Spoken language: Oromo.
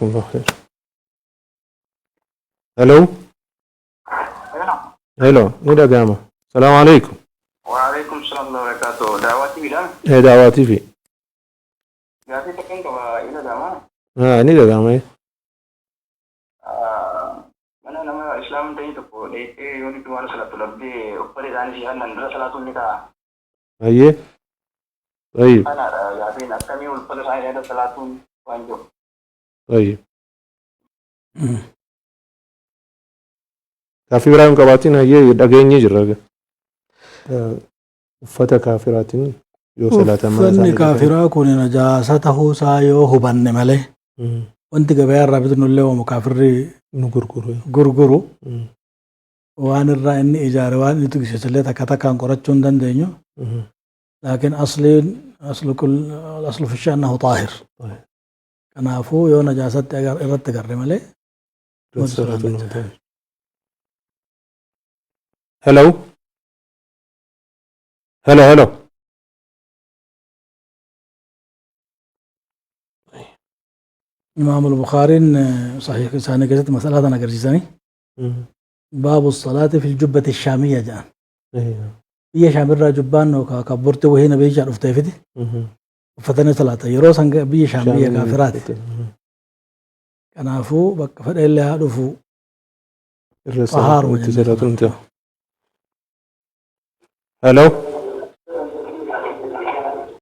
Jazakumullahu khair. Hello. Hello. Ni dhaga'ama. Salaamu alaikum. Waalaikum salam wa barakatuh. Daawwatii bidha. Eh, daawwatii fi. Gaafii takkan qaba ina dama. Ah, ni dhaga'ama. Mana nama islaam ta'e tokko dheettee yoo nuti waan salatu dhabdee uffata isaanii si hannan dura salaatuun ni ta'a. Hayyee. Tayyib. Kanaadha gaafiin akkamii uffata isaanii irra salaatuun waan jiru. Tayyib. Gaaffii biraa hin qabaatin hayyee dhageenyee jirra. Uffata kaafiraatiin yoo salaatan mana Uffanni isaanii kaafiraa kun najaasa ta'uusaa yoo hubanne malee wanti gabayaa irraa bitnu illee oomu kaafirri nu gurguru. Gurguru waan irraa inni ijaare waan inni tuqsiisu illee takka takkaan qorachuu hin dandeenyu. Laakiin asliin aslu kull aslu fi sha'nahu xaahir. Kanaafuu yoo najaasatti irratti agarre malee wanti Salaatu salaanna nu jira. ta'e. Hello. Hello, hello. Imaam Bukhaariin sahiih isaanii keessatti masalaa tana agarsiisanii baabu salaati fil jubbati shaamiyya jedhan. Biyya shaamirraa jubbaan yookaan kabborti wahii nabiyyichaa dhufteefiti uffatanii salaatan. Yeroo san biyya shaam biyya kaafiraati. Kanaafuu bakka fedhe illee haa dhufu Irra xahaaruma itti jennee salaatuun ta'a. Hello.